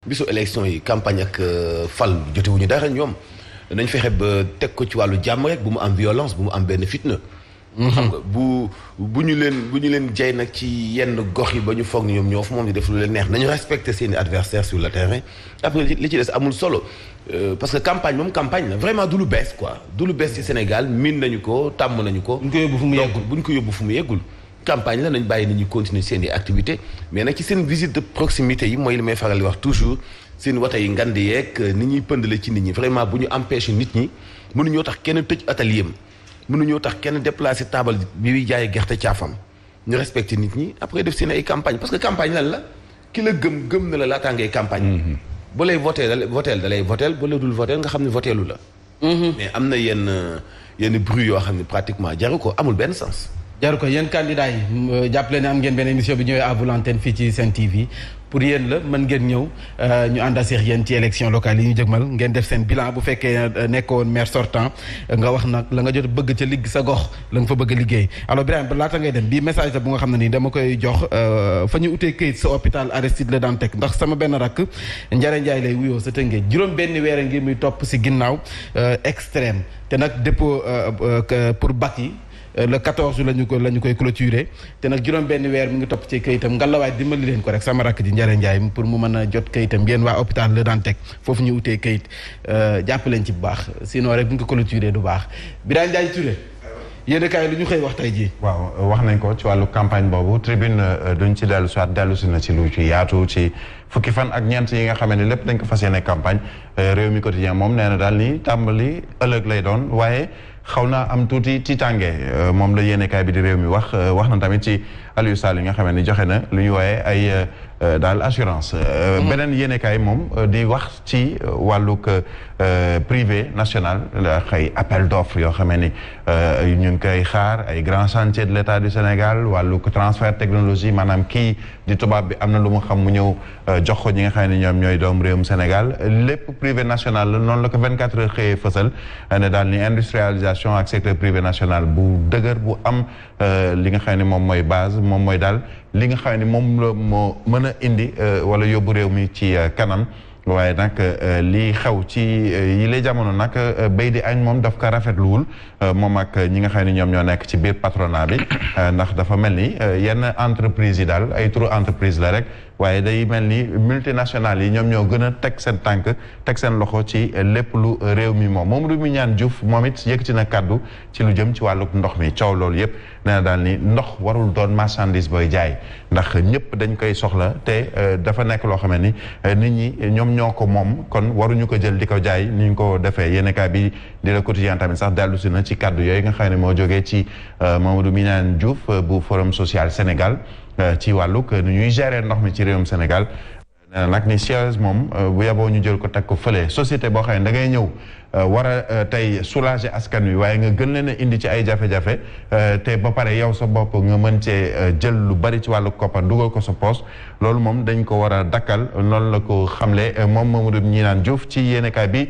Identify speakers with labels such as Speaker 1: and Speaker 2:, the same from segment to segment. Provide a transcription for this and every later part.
Speaker 1: bisu élection yi campagne ak fal jotewuñu dara ñoom nañ fexe ba teg ko ci wàllu jàmm rek bu mu am violence bu mu am benn fitna. xam nga bu ñu leen jay nag ci yenn gox yi ba ñu foog ni ñoom ñoo fa moom di def lu leen neex nañu respecter seeni adversaires sur le terrain après li ci des amul solo parce que campagne moom campagne la vraiment du lu bees quoi du lu bees ci Sénégal miin nañu ko tàmm nañu ko.
Speaker 2: buñ ko yóbbu fu mu yeggul
Speaker 1: buñ ko yóbbu fu mu yeggul. campagne la nañ bàyyi nit ñi continuer seen i activité mais nag ci seen visite de proximité yi mooy li may faral di wax toujours seen wata yi ngand yeeg nit ñuy pëndale ci nit ñi vraiment bu ñu empêcher nit ñi mënuñoo tax kenn tëj atelier am mënuñoo tax kenn déplacer table bi muy jaayee gerte caafam ñu respecter nit ñi après def seen ay campagne parce que campagne lan la ki la gëm na la laataa ngay campagne. bu lay votel da lay votel bu la dul votel nga xam ne votelu la. mais am na yenn bruit yoo xam ne pratiquement jaru ko amul benn sens.
Speaker 2: jaru ko yéen candidats yi jàppale ne am ngeen benn émission bi ñëwee à vous l'antenne fii ci Sen TV pour yéen la mën ngeen ñëw ñu ànd ak yéen ci élection locale yi ñu jëgmal ngeen def seen bilan bu fekkee nekkoon maire sortant nga wax nag la nga jot bëgg ca ligg sa gox la nga fa bëgg a liggéey alors Birahim laata ngay dem bii message la bu nga xam ne nii dama koy jox fa ñu utee këyit sa hôpital Aristide Le Dantec ndax sama benn rakk Njare Njaay lay wuyoo sa Tëngéej juróom benn weer ngir muy topp si ginnaaw extrême te nag dépôt pour bac yi le 14 la ñu koy clôturer te nag juróom benn weer mi ngi topp ci kayitam ngalawaay dimbali leen ko rek sama rakk ji Njare Njaay pour mu mën a jot kayitam yéen waa hôpital Le Dantec foofu ñu utee kayit jàpp leen ci bu baax sinon rek bu ñu ko clôturer du baax Birahim Ndiaye Touré yéen kaay lu ñu xëy wax tey jii.
Speaker 3: waaw wax nañ ko ci wàllu campagne boobu tribune duñ ci dellu soit dellu si na ci lu ci yaatu ci fukki fan ak ñeent yi nga xam ne lépp dañ ko fas yéene campagne réew mi quotidien moom nee na daal ni tàmbali ëllëg lay doon waaye xaw naa am tuuti tiitaange moom la yéenekaay bi di réew mi wax na tamit ci Aliou Sall yi nga xam ne joxe na lu ñu wooyee ay daal assurance. beneen yéenekaay moom di wax ci wàllug privé national ay appel d'offres yoo xam ni ñu ngi koy xaar ay grands chantiers de l'État du Sénégal wàllug transfert technologie maanaam kii di tubaab bi am na lu mu xam mu ñëw jox ko ñi nga xam ne ñoom ñooy doom réewum Sénégal lépp privé national la noonu la ko 24 heures xëyee fësal ne daal ni industrialisation ak secteur privé national bu dëgër bu am li nga xam ne moom mooy base moom mooy daal li nga xam ne moom la moo mën a indi wala yóbbu réew mi ci kanam waaye nag lii xew ci yi lay jamono nag béy di añ moom daf ko rafetluwul moom ak ñi nga xam ne ñoom ñoo nekk ci biir patronat bi ndax dafa mel ni yenn entreprise yi daal ay turu entreprise la rek waaye day mel ni multinationales yi ñoom ñoo gën a teg seen tànk teg seen loxo ci lépp lu réew mi moom Mamadou Mignane Diouf moom it yëkkati na kàddu ci lu jëm ci wàllu ndox mi coow loolu yëpp nee na daal ni ndox warul doon marchandise booy jaay ndax ñëpp dañ koy soxla te dafa nekk loo xam ne ni nit ñi ñoom ñoo ko moom kon waruñu ko jël di ko jaay ni ñu ko defee yéenekaay bi di Le Quotidien tamit sax dellu si na ci kàddu yooyu nga xam ne moo jógee ci Mamadou Mignane Diouf bu Forum Social Sénégal ci wàllug nu ñuy gérer ndox mi ci réewum Sénégal nee na nag ni Suez moom bu yeboo ñu jël ko teg ko fële société boo xam ne da ngay ñëw war a tey soulager askan wi waaye nga gën leen a indi ci ay jafe-jafe te ba pare yow sa bopp nga mën cee jël lu bari ci wàllu koppar dugal ko sa poche loolu moom dañ ko war a dakkal noonu la ko xamle moom Mamadou Mignane Diouf ci yéenekaay bi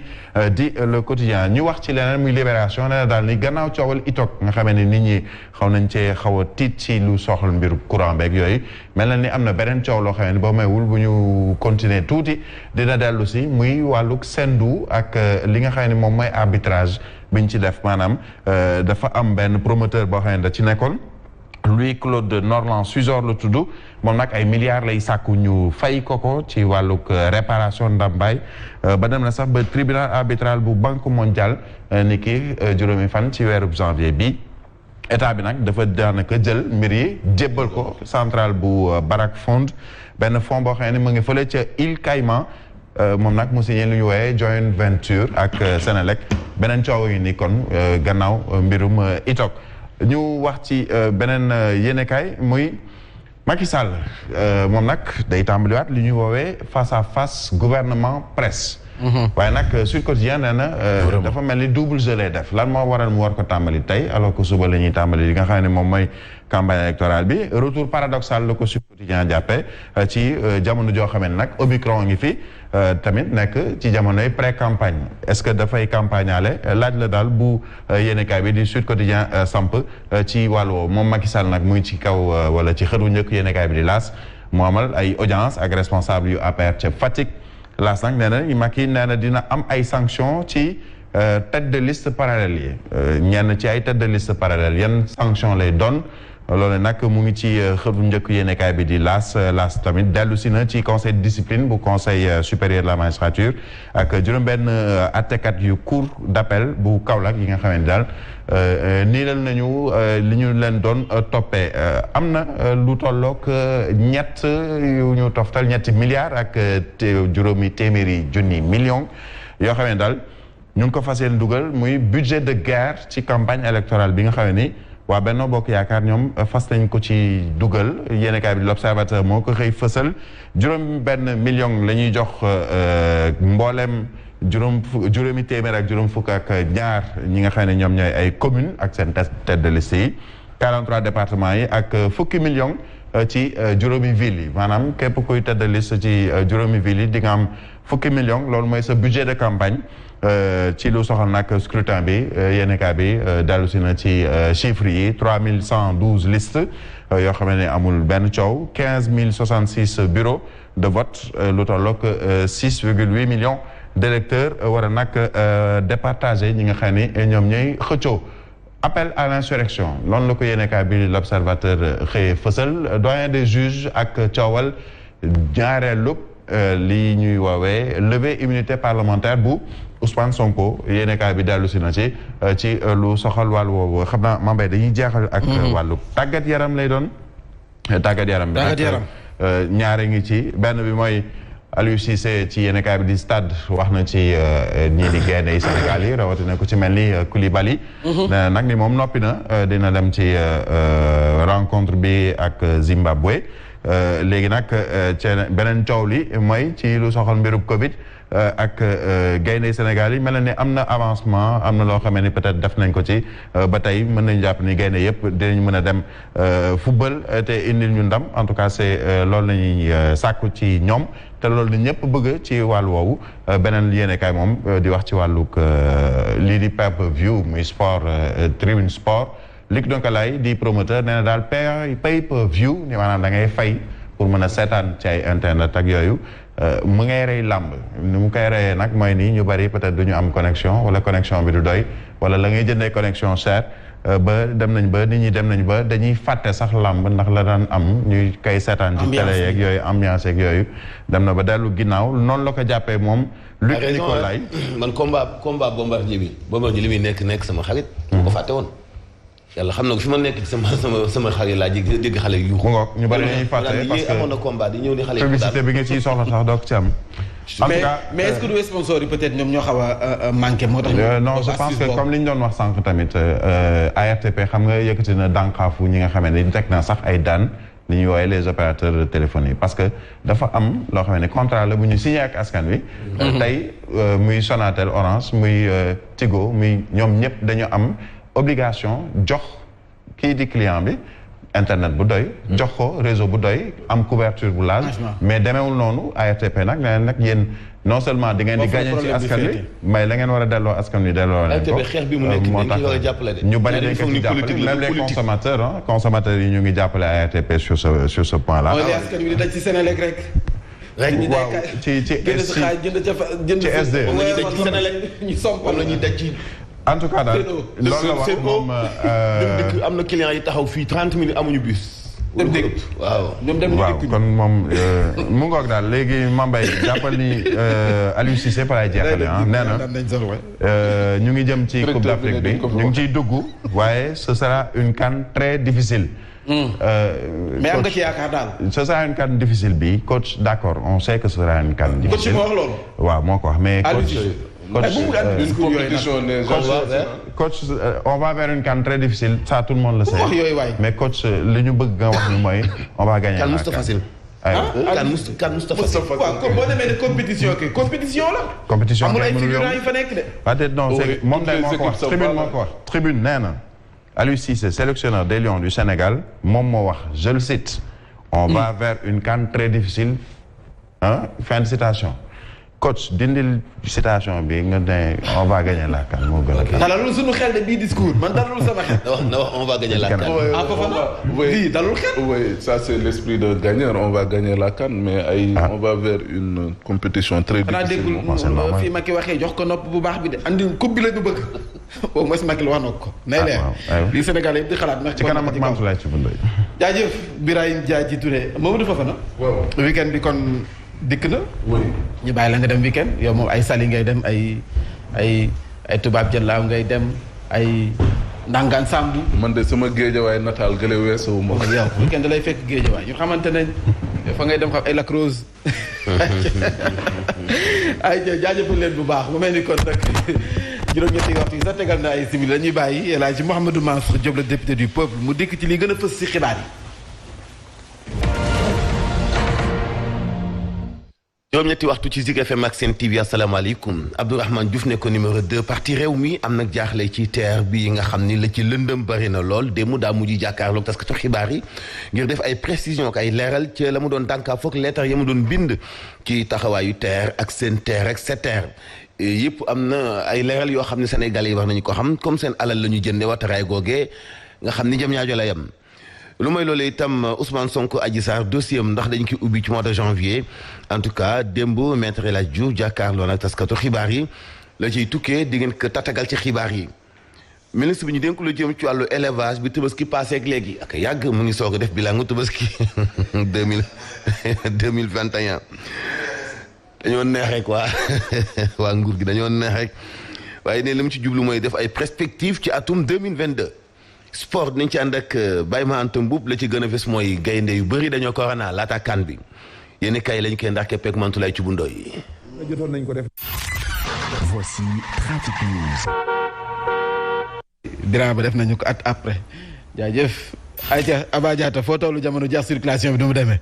Speaker 3: di Le Quotidien ñu wax ci leneen muy Libération nee na daal ni gannaaw coowal ITOC nga xamee ne nit ñi xaw nañ cee xaw a tiit ci lu soxal mbiru courant beeg yooyu mel na ni am na beneen coow loo xam ne boo maywul bu ñu continuer tuuti dina dellu si muy wàllug sendu ak li nga xam ne moom mooy arbitrage biñ ci def maanaam dafa am benn promoteur boo xam ne da ci nekkoon Louis Claude Norland Suzor la tudd moom nag ay milliards lay sàkku ñu fay ko ci wàllug réparation ndàmpaay ba dem na sax ba tribunal arbitral bu banque mondiale ni ki juróomi fan ci weerub janvier bi état bi nag dafa daanaka jël mbir yi jébbal ko centrale bu Barak Fond benn fond boo xam ne mu ngi fële ca Îles Caïmans moom nag mu signé lu ñu wooyee joint venture ak Senelec beneen coow yi ni kon gannaaw mbirum ITOC ñu wax ci beneen yéenekaay muy Macky Sall moom nag day tàmbaliwaat li ñuy woowee face à face gouvernement presse. waaye nag Sud Quotidien nee na dafa mel ni double jeu lay def lan moo waral mu war ko tàmbali tey alors que suba la ñuy tàmbali li nga xam ne moom mooy campagne électorale bi retour paradoxal la ko Sud Quotidien jàppe ci jamono joo xam ne nag Omicron ngi fi tamit nekk ci jamonoy pré campagne est-ce que dafay campagneale laaj la daal bu yéenekaay bi di Sud Quotidien samp ci wàll woowu moom Macky Sall nag muy ci kaw wala ci xëru njëkk yéenekaay bi di L'As mu amal ay audience ak responsable yu APR ca Fatick laas nag nee na Macky nee na dina am ay sanctions ci tête de liste parallèle yi ñenn ci ay tête de liste parallèle yan sanction lay doon loolu nag mu ngi ci xëtu njëkk yéenekaay bi di laas tamit dellu si na ci conseil de discipline bu conseil supérieur de la magistrature ak juróom-benn attekat yu cour d'appel bu Kaolack yi nga xamante daal niilal nañu li ñu leen doon toppee am na lu tollook ñett yu ñu toftal ñetti milliards ak juróomi téeméeri junni millions yoo xam ne daal ñu ngi ko fas yéene dugal muy budget de guerre ci campagne électorale bi nga xam ne ni waa Benno Bokk Yaakaar ñoom fas nañ ko ci dugal yéenekaay bi l'Observateur moo ko xëy fësal juróom-benn million la ñuy jox mboolem juróomi téeméer ak juróom fukk ak ñaar ñi nga xam ne ñoom ñooy ay communes ak seen tête de liste yi 43 départements yi ak fukki million ci juróomi villes yi maanaam képp kuy tête de liste ci juróomi villes yi di nga am fukki million loolu mooy sa budget de campagne ci lu soxal nag scrutin bi yéenekaay bi dellu si na ci chiffres yi 3112 listes yoo xam ne amul benn coow 15066 bureaux de vote lu tollook 6,8 millions d'électeurs war a nag départager ñi nga xam ne ñoom ñooy xëccoo appel à l'insurrection loolu la ko yéenekaay bi l'Observateur xëye fësal doyen des juges ak coowal ñaareelu li ñuy woowee levée immunité parlementaire bu Ousmane Sonko yéenekaay bi dellu si na ci lu soxal wàllu woowu xam naa Mambay dañuy jeexal ak wàllu tàggat yaram lay doon tàggat yaram bi ñaare ngi ci benn bi mooy Aliou Cissé ci yéenekaay bi di Stade wax na ci ñii di gaynde yi Sénégal yi rawatina ku ci mel ni Koulibaly nag ni moom noppi na dina dem ci rencontre bi ak Zimbabwe léegi nag ci beneen coow li mooy ci lu soxal mbirub Covid ak gaynde Sénégal yi mel na ni am na avancement am na loo xamee ni peut-être def nañ ko ci ba tey mën nañu jàpp ni gaynde yëpp dinañ mën a dem football te indil ñu ndam en tout cas c'est loolu la ñuy sàkku ci ñoom te loolu ni ñëpp bëgg ci wàllu woowu beneen yéenekaay moom di wax ci wàllug lii di pay-per-view muy sport Tribune Sport Luc Nicolaï di promoteur nee na daal pay-per-view ni maanaam da ngay fay pour mën a seetaan ci ay internet ak yooyu mu ngay rey làmb ni mu koy reyee nag mooy nii ñu bari peut-être du ñu am connexion wala connexion bi du doy wala la ngay jëndee connexion cher ba dem nañ ba nit ñi dem nañ ba dañuy fàtte sax làmb ndax la daan am ñuy koy seetaan ci télé yeeg yooyu ambiance yeeg yooyu dem na ba dellu ginnaaw noonu la ko jàppee moom Luc Nicolaï
Speaker 1: man combat Bombardier bi li muy nekk sama xarit mu ko fàtte woon yàlla xam na fi ma nekk sama xarit laa dégg xale yu yuuxu.
Speaker 3: mu ngoog ñu bari ñuy fàtte parce que
Speaker 1: amoon na combat di ñëw ni xale
Speaker 3: publicité bi nga ciy soxla sax doog ci am. en tout cas
Speaker 2: mais est-ce que du sponsor yi peut-être ñoom ñoo xaw a manqué moo tax.
Speaker 3: non je pense que comme li ñu doon wax sànq tamit ARTP xam nga yëkkati na dànqaafu ñi nga xam ne teg na sax ay daan li ñuy woowee les opérateurs de téléphonie parce que dafa am loo xam ne contrat la bu ñu signé ak askan wi. tey muy Sonatel Orange muy Tigo muy ñoom ñëpp dañu am. obligation jox kii di client bi internet bu doy jox ko réseau bu doy am couverture bu large mais demeewul noonu ARTP nag nee nag yéen non seulement di ngeen di gagné ci askan wi mais la ngeen war a delloo askan wi delloo leen ko
Speaker 1: xeex bi mu nekk moo tax
Speaker 3: ñu bari dañ ko ci jàppale même les consommateurs consommateurs yi ñu ngi jàppale ARTP sur ce point là
Speaker 2: askan wi di daj ci Sénélec rek
Speaker 3: waaw ci SD
Speaker 2: ñu sompal la ñuy daj ci
Speaker 3: en tout cas daal loolu la wax moom
Speaker 1: am na clients yi taxaw fii 30 minutes amuñu bus.
Speaker 2: dem dégg
Speaker 1: waaw
Speaker 2: ñoom dem
Speaker 3: waaw kon moom mu ngoog daal léegi Mambay jàppal ni Aliou Cissé fa lay jeexale nee na ñu ngi jëm ci Coupe d'Afrique bi ñu ngi ciy dugg waaye ce sera une CAN très difficile.
Speaker 2: mais am nga ci yaakaar daal.
Speaker 3: ce sera une CAN difficile bi coach d'accord on sait que ce sera une CAN difficile.
Speaker 2: coach moo wax loolu.
Speaker 3: waaw moo ko wax mais coach. Coach, on va vers une CAN très difficile, ça tout le monde le sait. Mais coach, li ñu bëgg nga wax ni mooy on va gagner.
Speaker 1: CAN musta facile. CAN musta facile.
Speaker 2: waaw kon boo demee ne compétition kii compétition la.
Speaker 3: compétition
Speaker 2: amul ay figurants yu fa nekk de.
Speaker 3: peut-être non c'est moom day moo ko wax tribune moo ko wax tribune nee na Aliou Cissé sélectionneur des Lions du Sénégal moom moo wax je le cite on va vers une CAN très difficile fin de citation coach dindil citation bi nga ne on va gagner la CAN moo gën a.
Speaker 2: dalalul suñu xel de bii discours man dalalul sama xel.
Speaker 1: na wax on va gagner la CAN.
Speaker 2: ah Fofana lii dalul xel.
Speaker 4: Oui, ça c'est l'esprit de gagneur. On va gagner la CAN, mais on va vers une compétition très difficile.
Speaker 2: xanaa déggul fii Macky waxee jox ko nopp bu baax bi de andi coupe bi la ñu bëgg. au moins Macky wax na ko. nay leer lii Sénégal yëpp di xalaat ndax.
Speaker 3: ci kanam ak Mansoulaye ci bundoy.
Speaker 2: jaajëf Birahim Diadji Touré Mamadou Fofana.
Speaker 4: waaw
Speaker 2: weekend bi kon dikk na.
Speaker 4: oui.
Speaker 2: ñu bàyyi la nga dem weekend yow moom ay Saly ngay dem ay tubaab jëllaaw ngay dem ay Ndangaan Sambu.
Speaker 4: man de sama géejawaay nataal gële weesu ma.
Speaker 2: yow weekend da lay fekk géejawaay ñu xamante ne fa ngay dem xam ay Lac Rose. ay jaajëfal leen bu baax mu mel ni kon nag juróom-ñetti waxtu yi sax tegal na ay simili la ñuy bàyyi El Hadji Mouhamadou Mansour Diop le député du peuple mu dikk ci li gën a fës si xibaar yi.
Speaker 1: juróom-ñetti waxtu ci Zik FM ak Sen TV asalaamaaleykum Abdourahmane Diouf ne ko numéro 2 parti réew mi am nag jaaxle ci TER bi nga xam ni la ci lëndëm bari na lool démb daa mujj jàkkaarloog taskatu xibaar yi ngir def ay précision ak ay leeral ci la mu doon dànkaa foog lettre ya mu doon bind ci taxawaayu TER ak seen TER ak SETER yëpp am na ay leeral yoo xam ne Sénégalais yi wax nañu ko xam comme seen alal la ñu jënde wataraay googee nga xam ni jëm ñaajo la yem lu mooy loolu itam Ousmane Sonko Adji Sarr dossier am ndax dañ koy ubbi ci mois de janvier en tout cas démb maître El Hadji Diouf jàkkaarloo nag taskatu xibaar yi la ciy tukkee di ngeen ko tatagal ci xibaar yi ministre bi ñu dénk lu jëm ci wàllu élevage bi Tabaski passé ak léegi ak yàgg mu ngi soog a def bilangu Tabaski 2021 dañoo neex rek waa nguur gi dañoo neex rek waaye ne li mu ci jublu mooy def ay perspectives ci atum 2022 sport dinañ ci ànd ak Baye Ma Anta Mbuub la ci gën a fës mooy gaynde yu bëri dañoo corona laata kan bi yéen kay lañ koy ndax keppeek Mantoulaye ci bundoo yi.
Speaker 5: jotoon nañ ko def.
Speaker 6: Voici Trafic News.
Speaker 2: bilan ba def nañu ko at après jaajëf ayca Aba Diatta foo tollu jamono jaax circulation bi du mu demee.